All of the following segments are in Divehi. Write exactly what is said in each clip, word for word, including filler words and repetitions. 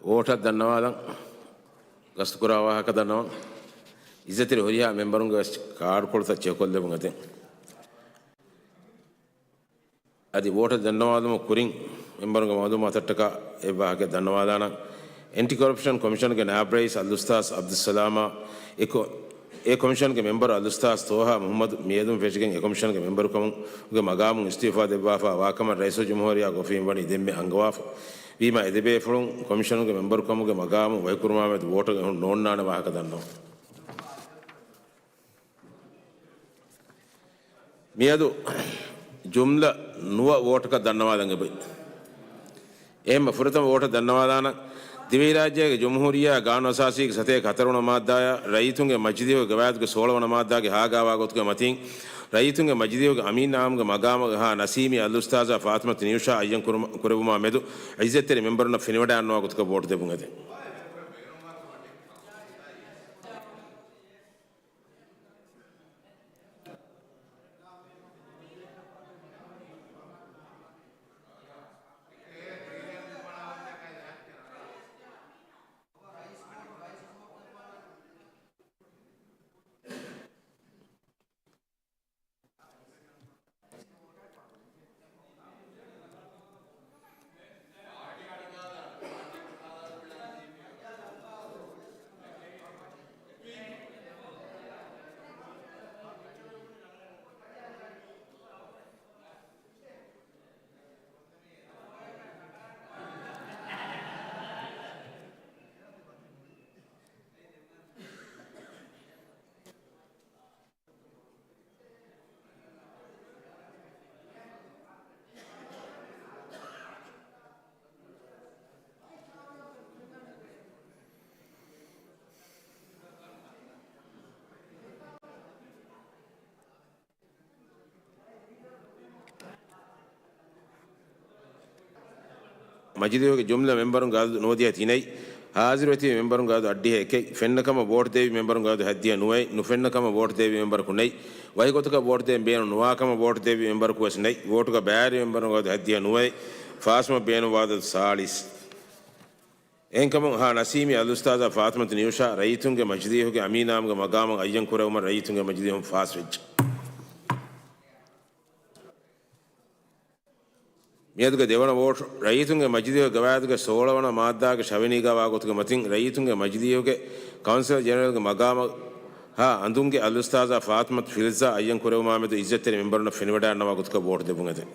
ވޯޓަށް ދަންނަވާލަން ގަސްތުކުރާ ވާހަކަ ދަންނަވަން. އިއްޒަތްތެރި ހުރިހާ މެމްބަރުންގެ ވެސް ކާޑުކޮޅުތައް ޗެކުކޮށްލެވުން އެދެން. އަދި ވޯޓަށް ދަންނަވާލުމުގެ ކުރިން މެމްބަރުންގެ މައުލޫމާތަށްޓަކާ އެއްވާހަކަ ދަންނަވާލާނަން. އެންޓި ކޮރަޕްޝަން ކޮމިޝަނުގެ ނާއިބު ރައީސް އަލްއުސްތާޛް އަބްދުއްސަލާމާ އެ ކޮ-، އެ ކޮމިޝަންގެ މެމްބަރު އަލްއުސްތާޛް ޠޯހާ މުޙައްމަދު މިއަދުން ފެށިގެން އެ ކޮމިޝަންގެ މެމްބަރުކަމުގެ މަގާމުން އިސްތިއުފާ ދެއްވާފަ ވާކަމަށް ރައީސުލްޖުމްހޫރިއްޔާ އޮފީހުން ވަނީ ދެންމެ އަންގަވާފަ ވީމާ، އެ ދެބޭފުޅުން ކޮމިޝަނުގެ މެމްބަރުކަމުގެ މަގާމު ވަކިކުރުމާ މެދު ވޯޓަށް އެހުން ނޯންނާނެ ވާހަކަ ދަންނަވަން. މިއަދު ޖުމްލަ ނުވަ ވޯޓަކަށް ދަންނަވާލަން އެބައި. އެހެންމެ ފުރަތަމަ ވޯޓަށް ދަންނަވާލާނަން. ދިވެހިރާއްޖޭގެ ޖުމްހޫރިއްޔާ ގާނޫނުއަސާސީގެ ސަތޭކަ ހަތަރުވަނަ މާއްދާއާ ރައްޔިތުންގެ މަޖިލީހުގެ ގަވާއިދުގެ ސޯޅަވަނަ މާއްދާގެ ހާގާވާ ގޮތުގެ މަތިން، ރައްޔިތުންގެ މަޖިލީހުގެ އަމީން އާއްމުގެ މަގާމަށް ހާ ނަސީމީ އަލްއުސްތާޛާ ފާތިމަތު ނިއުޝާ އައްޔަން ކުރު-، ކުރެއްވުމާ މެދު އިއްޒަތްތެރި މެމްބަރުންނަށް ފެނިވަޑައިގަންނަވާ ގޮތަކަށް ވޯޓު ދެއްވުން އެދެން. މަޖިލީހުގެ ޖުމްލަ މެމްބަރުންގެ އަދަދު ނުވަދިހަ ތިނެއް، ހާޒިރުވެތިބި މެމްބަރުންގެ އަދަދު އަށްޑިހަ އެކެއް، ފެންނަ ކަމަށް ވޯޓް ދެއްވި މެމްބަރުންގެ އަދަދު ހަތްދިހަ ނުވައެއް، ނުފެންނަ ކަމަށް ވޯޓް ދެއްވި މެމްބަރަކު ނެތް، ވަކި ގޮތަކަށް ވޯޓް ދޭން ބޭނުން ނުވާ ކަމަށް ވޯޓް ދެއްވި މެމްބަރަކު ވެސް ނެތް، ވޯޓުގަ ބައިވެރި މެމްބަރުންގެ އަދަދު ހަތްދިހަ ނުވައެއް، ފާސްވުމަށް ބޭނުންވާ އަދަދު ސާޅީސް. އެހެންކަމުން ހާ ނަސީމީ އަލްއުސްތާޛާ ފާތިމަތު ނިއުޝާ ރައްޔިތުންގެ މަޖިލީހުގެ އަމީނާމުގެ މަގާމަށް އައްޔަން ކުރެވުމަށް ރައްޔިތުންގެ މަޖިލީހުން ފާސްވެއްޖެ. މިއަދުގެ ދެވަނަ ވޯޓް، ރައްޔިތުންގެ މަޖިލީހުގެ ގަވާއިދުގެ ސޯޅަވަނަ މާއްދާގެ ޝަވިނީގާ ވާގޮތުގެ މަތިން، ރައްޔިތުންގެ މަޖިލީހުގެ ކައުންސިލަރ ޖެނެރަލްގެ މަގާމަށް ހާ އަނދުންގެ އަލްއުސްތާޛާ ފާތިމަތު ފިލްޒާ އައްޔަން ކުރެވުމާ މެދު އިއްޒަތްތެރި މެމްބަރުންނަށް ފެނިވަޑައިގަންނަވާ ގޮތަކަށް ވޯޓް ދެއްވުން އެދެން.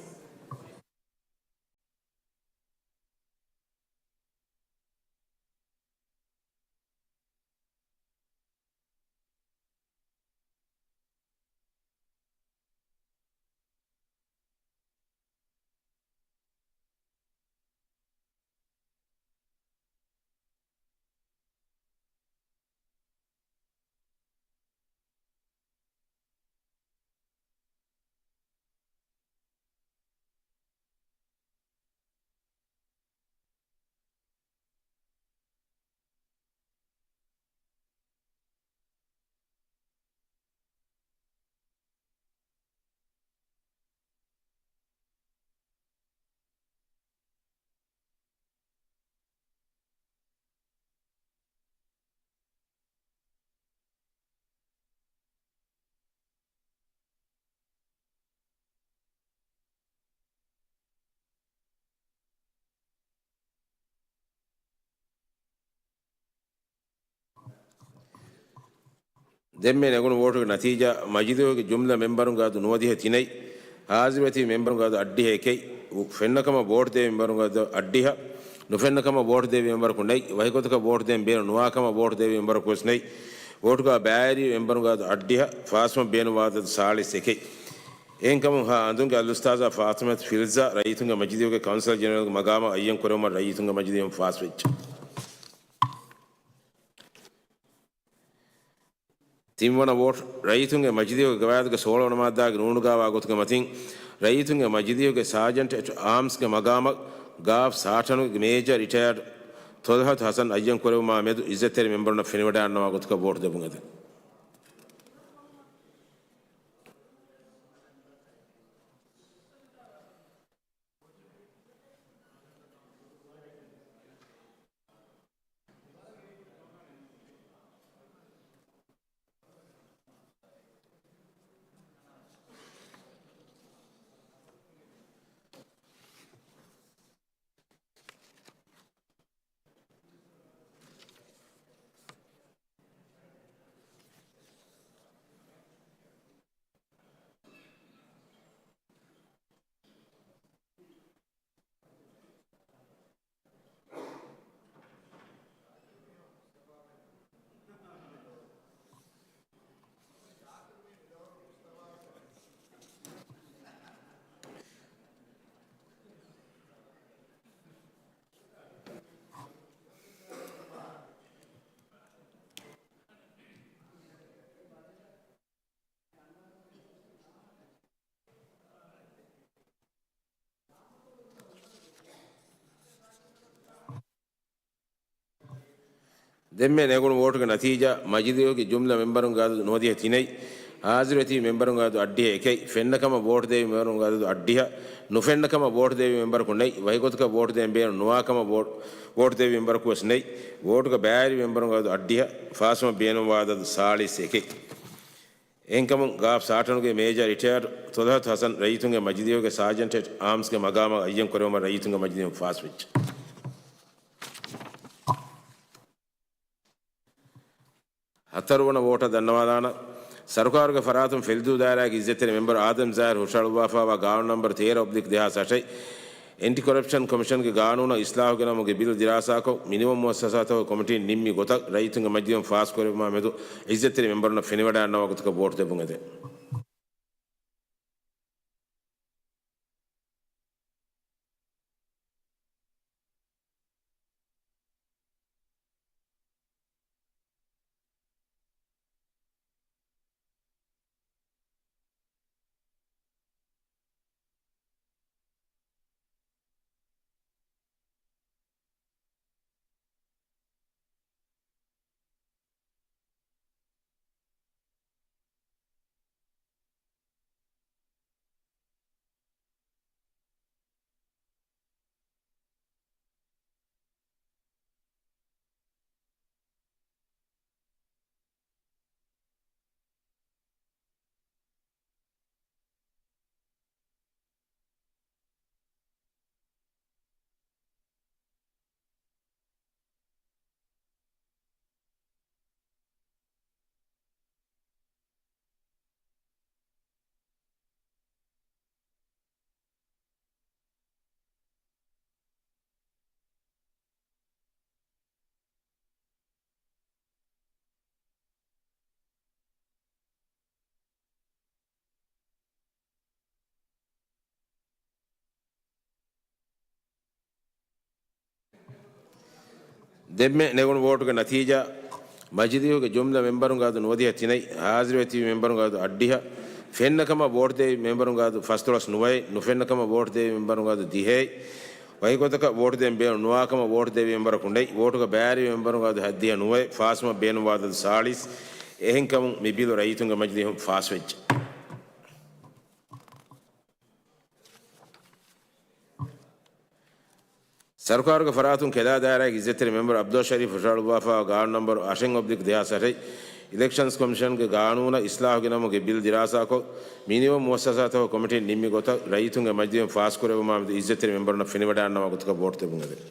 ދެންމެ ނެގުނު ވޯޓުގެ ނަތީޖާ، މަޖިލީހުގެ ޖުމްލަ މެމްބަރުންގެ އަދަދު ނުވަދިހަ ތިނެއް، ހާޒިރުވެތިބި މެމްބަރުންގެ އަދަދު އަށްޑިހަ އެކެއް، ފެންނަ ކަމަށް ވޯޓް ދެއްވި މެމްބަރުންގެ އަދަދު އަށްޑިހަ، ނުފެންނަ ކަމަށް ވޯޓް ދެއްވި މެމްބަރަކު ނެތް، ވަކި ގޮތަކަށް ވޯޓް ދޭން ބޭނުން ނުވާ ކަމަށް ވޯޓް ދެއްވި މެމްބަރަކު ވެސް ނެތް، ވޯޓުގަ ބައިވެރި މެމްބަރުންގެ އަދަދު އަށްޑިހަ، ފާސްވުމަށް ބޭނުންވާ އަދަދު ސާޅީސް އެކެއް. އެހެންކަމުން ހާ އަނދުންގެ އަލްއުސްތާޛާ ފާތިމަތު ފިލްޒާ ރައްޔިތުންގެ މަޖިލީހުގެ ކައުންސިލަރ ޖެނެރަލްގެ މަގާމަށް އައްޔަން ކުރެވުމަށް ރައްޔިތުންގެ މަޖިލީހުން ފާސްވެއްޖެ. ތިންވަނަ ވޯޓް، ރައްޔިތުންގެ މަޖިލީހުގެ ގަވާއިދުގެ ސޯޅަވަނަ މާއްދާގެ ނޫނުގާވާ ގޮތުގެ މަތިން، ރައްޔިތުންގެ މަޖިލީހުގެ ސާޖެންޓް އެޓް އާމްސްގެ މަގާމަށް ގާފް ސާޓަނުގެ މޭޖަރ ރިޓަޔާޑް ތޮލްހަތު ހަސަން އައްޔަން ކުރެވުމާ މެދު އިއްޒަތްތެރި މެމްބަރުންނަށް ފެނިވަޑައިގަންނަވާ ގޮތަކަށް ވޯޓް ދެއްވުން އެދެން. ދެންމެ ނެގުނު ވޯޓުގެ ނަތީޖާ، މަޖިލީހުގެ ޖުމްލަ މެމްބަރުންގެ އަދަދު ނުވަދިހަ ތިނެއް، ހާޒިރުވެތިބި މެމްބަރުންގެ އަދަދު އައްޑިހަ އެކެއް، ފެންނަކަމަށް ވޯޓު ދެވި މެމްބަރުންގެ އަދަދު އައްޑިހަ، ނުފެންނަކަމަށް ވޯޓު ދެވި މެމްބަރަކު ނެތް، ވަކިގޮތަކަށް ވޯޓު ދޭން ބޭނުން ނުވާކަމަށް ވޯ-، ވޯޓު ދެވި މެމްބަރަކު ވެސް ނެތް، ވޯޓުގަ ބައިވެރި މެމްބަރުންގެ އަދަދު އައްޑިހަ، ފާސްވުމަށް ބޭނުންވާ އަދަދު ސާޅީސް އެކެއް. އެހެންކަމުން ގާފް ސާޓަނުގެ މޭޖަރ ރިޓަޔާޑް ތޮލްހަތު ހަސަން ރައްޔިތުންގެ މަޖިލީހުގެ ސާޖަންޓެއް އާމްސްގެ މަގާމަށް އައްޔަން ކުރެވުމަށް ރައްޔިތުންގެ މަޖިލީހުން ފާސްވެއްޖެ. ހަތަރުވަނަ ވޯޓަށް ދަންނަވާލާނަން. ސަރުކާރުގެ ފަރާތުން ފެލުދޫ ދާއިރާގެ އިއްޒަތްތެރި މެމްބަރު އާދަމް ޒާހިރު ހުށަހަޅުއްވާފައިވާ ގާނޫނު ނަންބަރު ތޭރަ އޮބްލިކް ދެހާސް އަށެއް، އެންޓި ކޮރަޕްޝަން ކޮމިޝަންގެ ގާނޫނަށް އިސްލާހުގެ ނަމުގެ ބިލު ދިރާސާކޮށް، މިނިވަން މުއައްސަސާތަކުގެ ކޮމިޓީން ނިންމި ގޮތަށް ރައްޔިތުންގެ މަޖިލީހުން ފާސްކުރެއްވުމާ މެދު އިއްޒަތްތެރި މެމްބަރުންނަށް ފެނިވަޑައިގަންނަވާ ގޮތަކަށް ވޯޓު ދެއްވުން އެދެން. ދެންމެ ނެގުނު ވޯޓުގެ ނަތީޖާ، މަޖިލީހުގެ ޖުމްލަ މެމްބަރުންގެ އަދަދު ނުވަދިހަ ތިނެއް، ހާޒިރުވެ ތިބި މެމްބަރުންގެ އަދަދު އައްޑިހަ، ފެންނަކަމަށް ވޯޓު ދެވި މެމްބަރުންގެ އަދަދު ފަސްދޮޅަސް ނުވައެއް، ނުފެންނަކަމަށް ވޯޓު ދެވި މެމްބަރުންގެ އަދަދު ދިހައެއް، ވަކިގޮތަކަށް ވޯޓު ދޭން ބޭނުން ނުވާކަމަށް ވޯޓު ދެވި މެމްބަރަކު ނެތް، ވޯޓުގަ ބައިވެރި މެމްބަރުންގެ އަދަދު ހަތްދިހަ ނުވައެއް، ފާސްވުމަށް ބޭނުންވާ އަދަދު ސާޅީސް. އެހެންކަމުން މި ބިލު ރައްޔިތުންގެ މަޖިލީހުން ފާސްވެއްޖެ. ސަރުކާރުގެ ފަރާތުން ކެލާ ދާއިރާގެ އިއްޒަތްތެރި މެމްބަރު އަބްދުއް ޝަރީފް ހުށަހަޅުއްވާފައިވާ ގާނޫނު ނަންބަރު އަށެއް އޮބްލިކް ދެހާސް އަށެއް، އިލެކްޝަންސް ކޮމިޝަންގެ ގާނޫނަށް އިސްލާހުގެ ނަމުގެ ބިލް ދިރާސާކޮށް، މިނިވަން މުއައްސަސާތަކުގެ ކޮމިޓީން ނިންމި ގޮތަށް ރައްޔިތުންގެ މަޖިލީހުން ފާސްކުރެއްވުމާ މެދު އިއްޒަތްތެރި މެމްބަރުންނަށް ފެނިވަޑައިގަންނަވާ ގޮތަކަށް ވޯޓު ދެއްވުން އެދެން.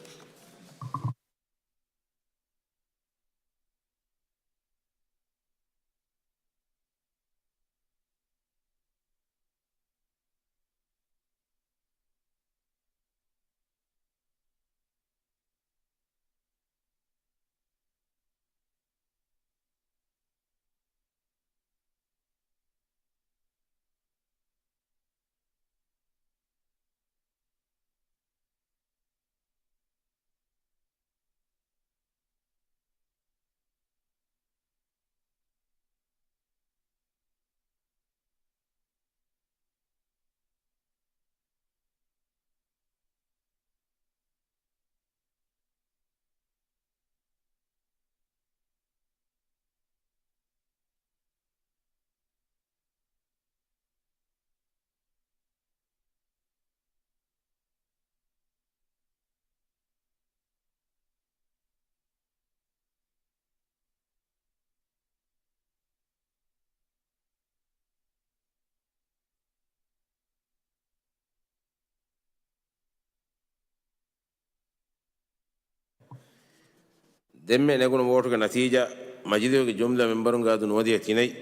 ދެންމެ ނެގުނު ވޯޓުގެ ނަތީޖާ، މަޖިލީހުގެ ޖުމްލަ މެމްބަރުންގެ އަދަދު ނުވަދިހަ ތިނެއް،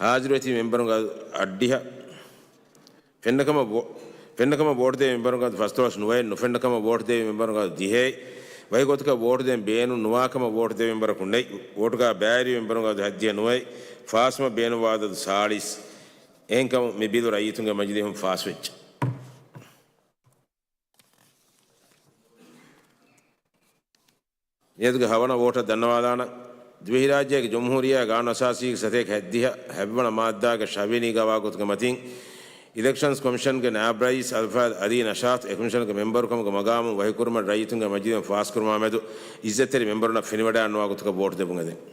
ހާޒިރުވެ ތިބި މެމްބަރުންގެ އަދަދު އައްޑިހަ، ފެންނަކަމަށް ވޯ-، ފެންނަކަމަށް ވޯޓު ދެވި މެމްބަރުންގެ އަދަދު ފަސްދޮޅަސް ނުވައެއް، ނުފެންނަކަމަށް ވޯޓު ދެވި މެމްބަރުންގެ އަދަދު ދިހައެއް، ވަކި ގޮތަކަށް ވޯޓު ދޭން ބޭނުން ނުވާކަމަށް ވޯޓު ދެވި މެމްބަރަކު ނެތް، ވޯޓުގަ ބައިވެރި މެމްބަރުންގެ އަދަދު ހަތްދިހަ ނުވައެއް، ފާސްވުމަށް ބޭނުންވާ އަދަދު ސާޅީސް. އެހެންކަމުން މި ބިލު ރައްޔިތުންގެ މަޖިލީހުން ފާސްވެއްޖެ. މިއަދުގެ ހަވަނަ ވޯޓަށް ދަންނަވާލާނަން. ދިވެހިރާއްޖޭގެ ޖުމްހޫރިއްޔާ ގާނޫނު އަސާސީގެ ސަތޭކަ ހަތްދިހަ ހަތްވަނަ މާއްދާގެ ޝަވިނީ ގަވާއިދުގެ މަތިން، އިލެކްޝަންސް ކޮމިޝަންގެ ނާއިބު ރައީސް އަލްފާޟިލް އަލީ ނަޝާޠު އެކޮމިޝަންގެ މެމްބަރުކަމުގެ މަގާމުން ވަހިކުރުމަށް ރައްޔިތުންގެ މަޖިލީހުން ފާސްކުރުމާމެދު އިއްޒަތްތެރި މެމްބަރުންނަށް ފެނިވަޑައިގަންނަވާ ގޮތުގަ ވޯޓު ދެއްވުން އެދެން.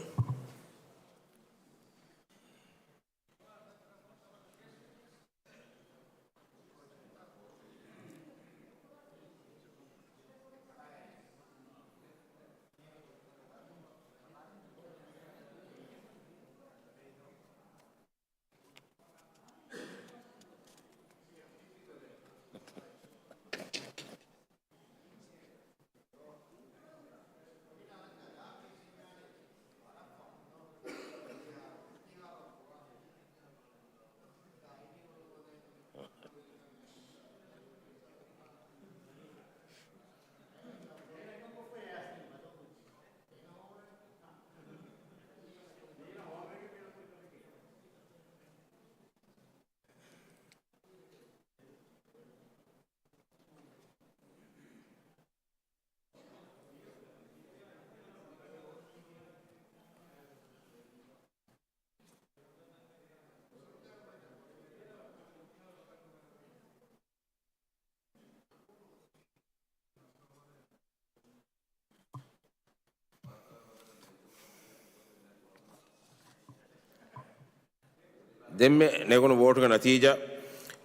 ދެންމެ ނެގުނު ވޯޓުގެ ނަތީޖާ،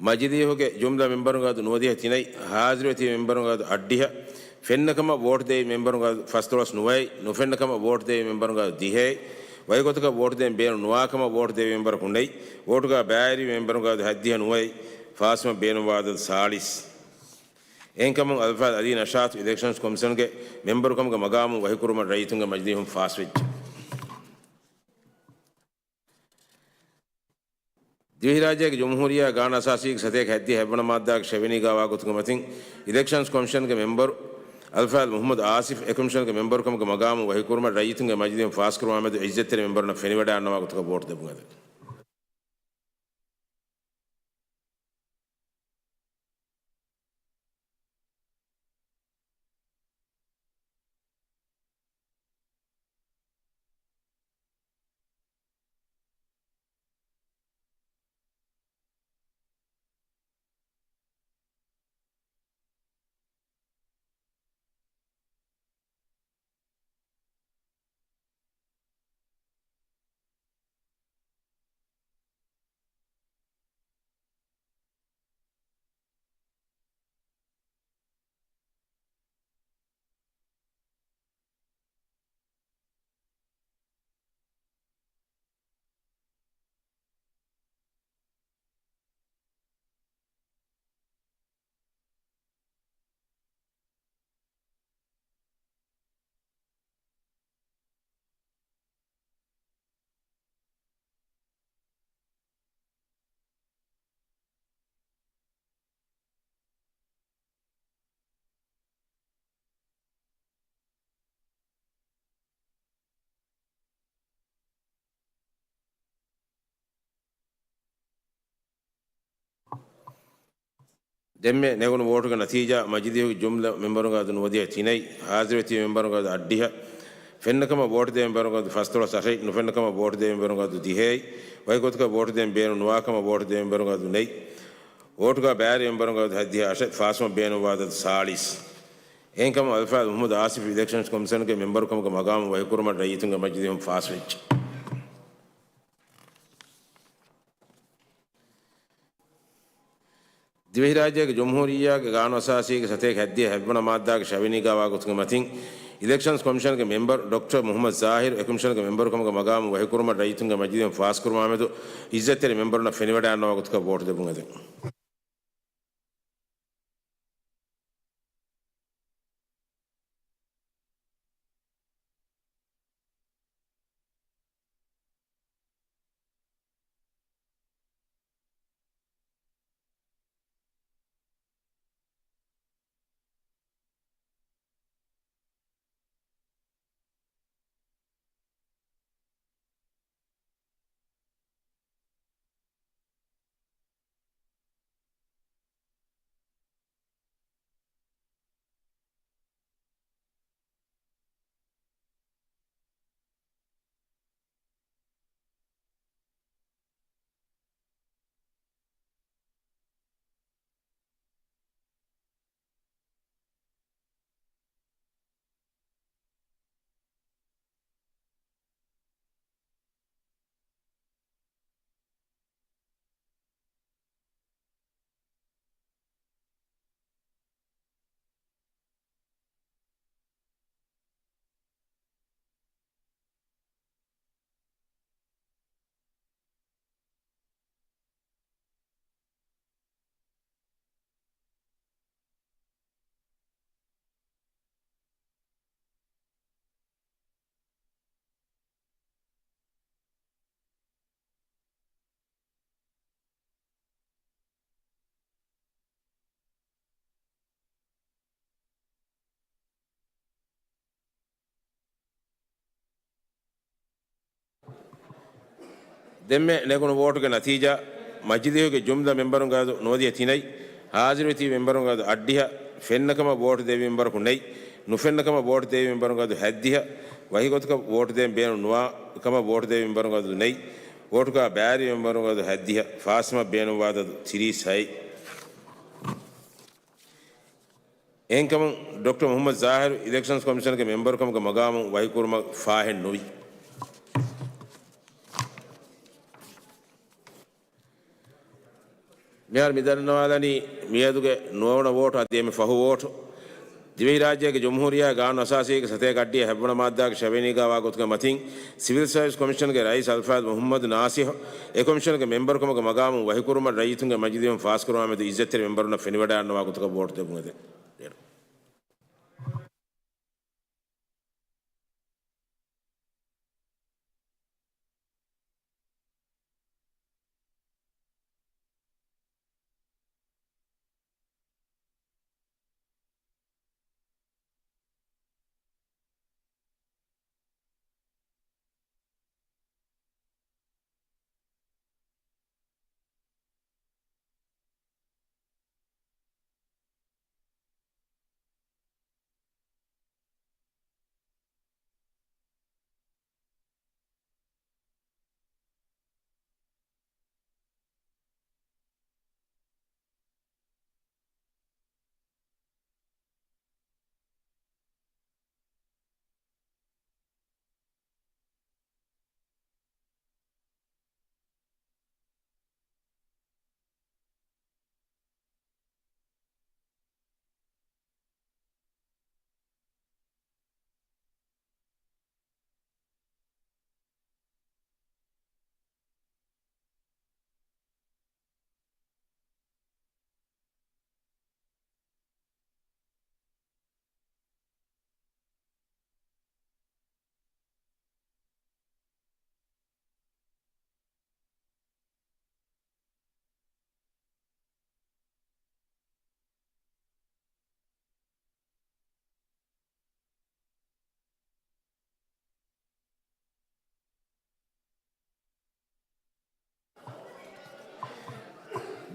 މަޖިލީހުގެ ޖުމްލަ މެމްބަރުންގެ އަދަދު ނުވަދިހަ ތިނެއް، ހާޒިރުވެ ތިބި މެމްބަރުންގެ އަދަދު އަށްޑިހަ، ފެންނަ ކަމަށް ވޯޓު ދެވި މެމްބަރުންގެ އަދަދު ފަސްދޮޅަސް ނުވައެއް، ނުފެންނަ ކަމަށް ވޯޓު ދެވި މެމްބަރުންގެ އަދަދު ދިހައެއް، ވައިގޮތަކަށް ވޯޓު ދޭން ބޭނުން ނުވާ ކަމަށް ވޯޓު ދެވި މެމްބަރަކު ނެތް، ވޯޓުގަ ބައިވެރިވި މެމްބަރުންގެ އަދަދު ހަތްދިހަ ނުވައެއް، ފާސްވުމަށް ބޭނުންވާ އަދަދު ސާޅީސް. އެހެންކަމުން އަލްފާޟިލް އަލީ ނަޝާޠު އިލެކްޝަންސް ކޮމިޝަންގެ މެމްބަރުކަމުގެ މަގާމުން ވަހިކުރުމަށް ރައްޔިތުންގެ މަޖިލީހުން ފާސްވެއްޖެ. ދިވެހިރާއްޖޭގެ ޖުމްހޫރިއްޔާ ގާނޫނު އަސާސީގެ ސަތޭކަ ހަތްދިހަ ހަތްވަނަ މާއްދާގެ ޝަވިނީގާވާ ގޮތުގެ މަތިން، އިލެކްޝަންސް ކޮމިޝަންގެ މެމްބަރު އަލްފާޟިލް މުޙައްމަދު އާސިފް އެކޮމިޝަންގެ މެމްބަރުކަމުގެ މަގާމުން ވަހިކުރުމަށް ރައްޔިތުންގެ މަޖިލީހުން ފާސްކުރުމާމެދު އިއްޒަތްތެރި މެމްބަރުންނަށް ފެނިވަޑައިގަންނަވާ ގޮތުގަ ވޯޓު ދެއްވުން އެދެން. ދެންމެ ނެގުނު ވޯޓުގެ ނަތީޖާ، މަޖިލީހުގެ ޖުމްލަ މެމްބަރުންގެ އަދަދު ނުވަދިހަ ތިނެއް، ހާޒިރުވެ ތިބި މެމްބަރުންގެ އަދަދު އަށްޑިހަ، ފެންނަ ކަމަށް ވޯޓު ދެވި މެމްބަރުންގެ އަދަދު ފަސްދޮޅަސް އަށެއް، ނުފެންނަ ކަމަށް ވޯޓު ދެވި މެމްބަރުންގެ އަދަދު ދިހައެއް، ވަކި ގޮތަކަށް ވޯޓު ދޭން ބޭނުން ނުވާ ކަމަށް ވޯޓު ދެވި މެމްބަރުންގެ އަދަދު ނެތް، ވޯޓުގަ ބައިވެރި މެމްބަރުންގެ އަދަދު ހަތްދިހަ އަށެއް، ފާސްވުމަށް ބޭނުންވާ އަދަދު ސާޅީސް. އެހެންކަމުން އަލްފާޟިލް މުޙައްމަދު އާސިފް އިލެކްޝަންސް ކޮމިޝަންގެ މެމްބަރުކަމުގެ މަގާމުން ވަކިކުރުމަށް ރައްޔިތުންގެ މަޖިލީހުން ފާސްވެއްޖެ. ދިވެހިރާއްޖޭގެ ޖުމްހޫރިއްޔާގެ ގާނޫނުއަސާސީގެ ސަތޭކަ ހަތްދިހަ ހަތްވަނަ މާއްދާގެ ޝަވިނީގާވާ ގޮތުގެ މަތިން، އިލެކްޝަންސް ކޮމިޝަންގެ މެމްބަރު ޑޮކްޓަރ މުޙައްމަދު ޒާހިރު އެކޮމިޝަންގެ މެމްބަރުކަމުގެ މަގާމުން ވަކިކުރުމަށް ރައްޔިތުންގެ މަޖިލީހުން ފާސްކުރުމާމެދު އިއްޒަތްތެރި މެމްބަރުންނަށް ފެނިވަޑައިގަންނަވާ ގޮތަކަށް ވޯޓު ދެއްވުން އެދެން. ދެންމެ ނެގުނު ވޯޓުގެ ނަތީޖާ، މަޖިލީހުގެ ޖުމްލަ މެމްބަރުންގެ އަދަދު ނުވަދިހަ ތިނައި، ހާޒިރުވެތި މެމްބަރުންގެ އަދަދު އަށްޑިހަ، ފެންނަކަމަށް ވޯޓު ދެއްވި މެމްބަރަކު ނެތް، ނުފެންނަކަމަށް ވޯޓު ދެއްވި މެމްބަރުންގެ އަދަދު ހަތްދިހަ، ވަހިގޮތަކަށް ވޯޓު ދޭން ބޭނުން ނުވާ ކަމަށް ވޯޓު ދެއްވި މެމްބަރުންގެ އަދަދު ނެތް، ވޯޓުގަ ބައިވެރި މެމްބަރުންގެ އަދަދު ހަތްދިހަ، ފާސްވުމަށް ބޭނުންވާ އަދަދު ތިރީސް ހައެއް. އެހެންކަމުން، ޑޮކްޓަރ މުޙައްމަދު ޒާހިރު އިލެކްޝަންސް ކޮމިޝަންގެ މެމްބަރުކަމުގެ މަގާމު ވަހިކުރުމަށް ފާހެއް ނުވި. މިހާރު މި ދަންނަވާލަނީ މިއަދުގެ ނުވަވަނަ ވޯޓު އަދި އެންމެ ފަހު ވޯޓު. ދިވެހިރާއްޖޭގެ ޖުމްހޫރިއްޔާ ގާނޫނު އަސާސީގެ ސަތޭކަ އަށްޑިހަ ހަތްވަނަ މާއްދާގެ ށަވިޔަނީގާ ވާ ގޮތުގެ މަތިން، ސިވިލް ސާވިސް ކޮމިޝަންގެ ރައީސް އަލްފާޟް މުޙައްމަދު ނާސިޙު އެ ކޮމިޝަންގެ މެމްބަރުކަމުގެ މަގާމު ވަހިކުރުމަށް ރައްޔިތުންގެ މަޖިލީހުން ފާސްކުރުވާ މެދު އިއްޒަތްތެރި މެމްބަރުންނަށް ފެނިވަޑައިގަންނަވާ ގޮތަކަށް ވޯޓު ދެއްވުން އެދެން.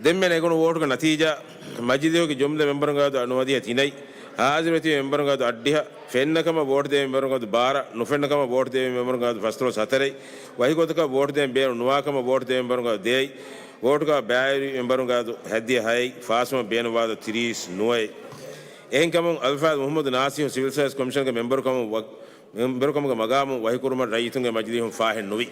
ދެންމެ ނެގުނު ވޯޓުގެ ނަތީޖާ، މަޖިލީހުގެ ޖުމްލަ މެމްބަރުންގެ އަދަދު ނުވަދިހަ ތިނައި، ހާޒިރުވެތި މެމްބަރުންގެ އަދަދު އަށްޑިހަ، ފެންނަކަމަށް ވޯޓު ދެއްވި މެމްބަރުންގެ އަދަދު ބާރަ، ނުފެންނަކަމަށް ވޯޓު ދެއްވި މެމްބަރުންގެ އަދަދު ފަސްދޮޅަސް ހަތަރެއް، ވަހިގޮތަކަށް ވޯޓު ދޭން ބޭނުން ނުވާކަމަށް ވޯޓު ދެއްވި މެމްބަރުންގެ އަދަދު ދޭއް، ވޯޓުގަ ބައިވެރި މެމްބަރުންގެ އަދަދު ހަތްދިހަ ހައެއް، ފާސްވުމަށް ބޭނުންވާ އަދަދު ތިރީސް ނުވައެއް. އެހެންކަމުން، އަލްފާޟް މުޙައްމަދު ނާސިޙު ސިވިލް ސާވިސް ކޮމިޝަންގެ މެމްބަރުކަމުން ވަ-، މެމްބަރުކަމުގެ މަގާމު ވަހިކުރުމަށް ރައްޔިތުންގެ މަޖިލީހުން ފާހެއް ނުވި.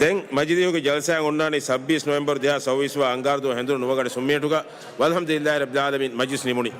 ދެން މަޖިލީހުގެ ޖަލްސާއެއް އޮންނާނީ ސައްބީސް ނޮވެމްބަރު ދެހާސް ސައުވީސް ވާ އަންގާރަ ދުވަހު ހެނދުނު ނުވަ ގަޑި ސުންމިނެޓުގަ. ވަލްޙަމްދުލިއްލާހި ރައްބިލް ޢާލަމީން، މަޖިލިސް ނިމުނީ.